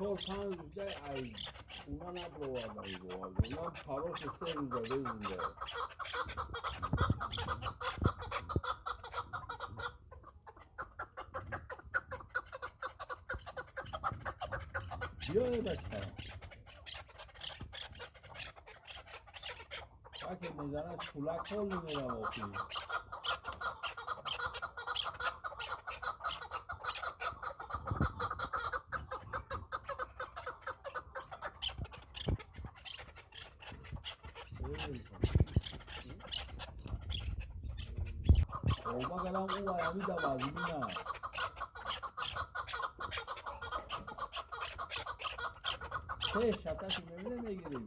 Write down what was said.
4-5 рӯза ай хона набироварда, бовард. Парошу 3 рӯза резунда. Биёе, бача, Аке мезанад, чӯлак ҳол намерам охи. Ома кардам, ӯ аями давазмина. Се шаташи мебине, мегирем.